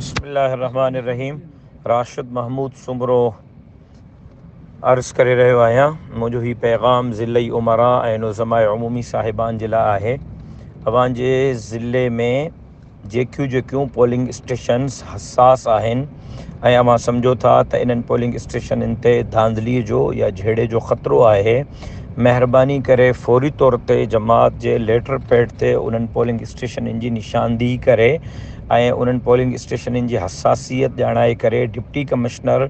بسم الله الرحمٰن الرحيم راشد محمود سومرو عرض ڪري رهيو آهيان منهنجو هي پيغام ضلعي امراء ۽ نظماء عمومي صاحبان جي لاء آهي اوهان جي ضلعي ۾ جيڪيون جيڪيون پولنگ اسٽيشنز حساس آهن ۽ اوهان سمجهو ٿا ته انهن پولنگ اسٽيشنن تي ڌانڌلي جو يا جهيڙي جو خطرو آهي مهرباني ڪري فوري طور تي جماعت جي ليٽر پيڊ تي انهن پولنگ اسٽيشنن جي نشاندهي ڪري ۽ انهن پولنگ اسٽيشنن جي حساسيت ڄاڻائي ڪري ڊپٽي ڪمشنر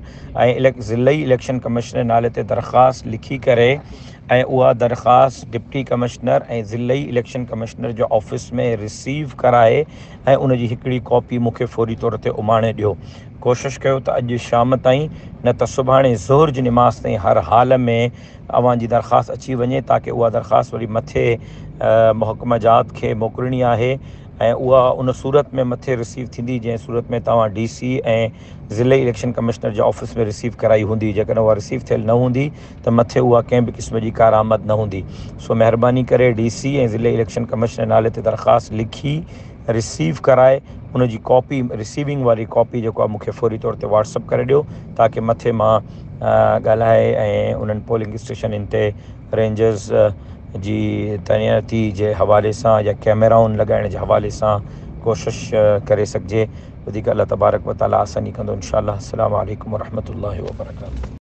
۽ ضلعي اليڪشن ڪمشنر نالي تي درخواست لکي ڪري ۽ اها درخواست ڊپٽي ڪمشنر ۽ ضلعي اليڪشن ڪمشنر جي آفيس ۾ رسيو ڪرائي ۽ ان جي هڪڙي ڪاپي مون کي فوري طور تي اماڻي ڏيو. ڪوشش ڪيو ته اڄ شام تائين نه ته سڀاڻي ظهر جي نماز تائين هر حال ۾ اوهان جي درخواست اچي وڃي تاڪه اها درخواست وري مٿي محڪمه جات کي موڪلڻي آهي ۽ اها ان صورت ۾ مٿي رسيو ٿيندي جنهن صورت ۾ توهان ڊي سي ۽ ضلعي اليڪشن ڪمشنر جي آفيس ۾ رسيو ڪرائي هوندي جيڪڏهن اها رسيو ٿيل نه هوندي ته مٿي اها ڪنهن به قسم جي ڪارآمد نه هوندي سو مهرباني ڪري ڊي سي ۽ ضلعي اليڪشن ڪمشنر نالي تي درخواست لکي رسيو ڪرائي ان جي ڪاپي رسيونگ واري ڪاپي جيڪو آهي مونکي فوري طور تي واٽس اپ ڪري ڏيو تاڪه مٿي مان ڳالهائي ۽ انهن پولنگ اسٽيشنن تي رينجرز جي تعيناتي جي حوالي سان يا ڪيميرائن لڳائڻ جي حوالي سان ڪوشش ڪري سگهجي. وڌيڪ الله تبارڪ وتعالي آساني ڪندو انشاء الله. السلام عليڪم ورحمة الله وبرڪاته.